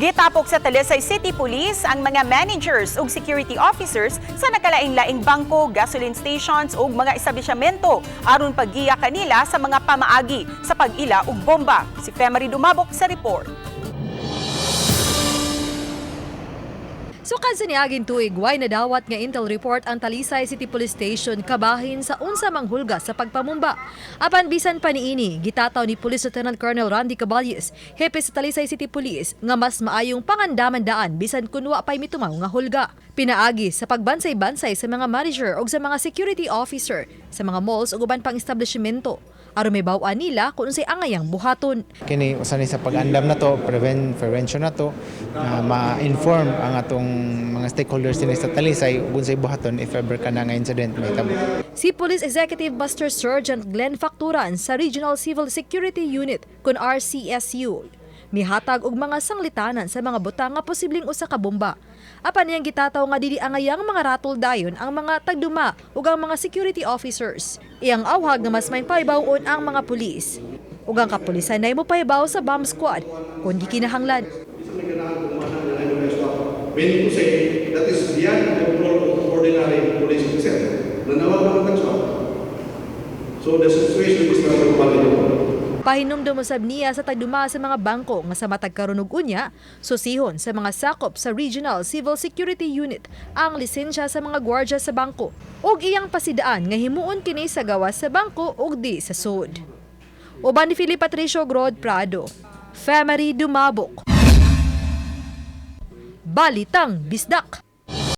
Gitapok sa Talisay City Police ang mga managers ug security officers sa nagkalaing-laing bangko, gasoline stations ug mga establishmento aron paggiya kanila sa mga pamaagi sa pag-ila og bomba. Si Femery Dumabok sa report. Sukad sa niaging tuig, way nadawat nga intel report ang Talisay City Police Station kabahin sa unsa manghulga sa pagpamumba. Apan bisan pa niini, gitataw ni Police Lieutenant Colonel Randy Caballes, hepe sa Talisay City Police, nga mas maayong pangandaman daan bisan kun wa pay mitumaw nga hulga. Pinaagi sa pagbansay-bansay sa mga manager o sa mga security officer sa mga malls ug uban pang establishmento aron mahibaw-an nila kung unsay angayang buhaton. Kini usa ni sa pag-andam na to, prevention na to, na ma-inform ang atong mga stakeholders dinhi sa Talisay ug unsay buhaton if ever kana nga incident mahitabo. Si Police Executive Master Sergeant Glenn Facturan sa Regional Civil Security Unit kun RCSU mihatag og mga sanglitanan sa mga butang nga posibleng usa ka bomba. Apan iyang gitataw nga dili angayang mga ratol dayon ang mga tagduma ug ang mga security officers. Iyang awhag nga mas may pahibaw-on ang mga pulis. Ug ang kapulisan ay mopahibaw sa bomb squad kung gikinahanglan. Meaning to say, that is beyond the control of ordinary police officer. Nanawag naman ang SWAT. So the situation is not normal anymore. Pahinumdum usab niya sa tagduma sa mga bangko nga sa matag karon ug unya, susihon sa mga sakop sa Regional Civil Security Unit ang lisensya sa mga gwardya sa bangko ug iyang pasidaan nga himuon kini sa gawas sa bangko ug di sa sud. Uban ni Philip Patricio Grod Prado, Femery Dumabok. Balitang Bisdak.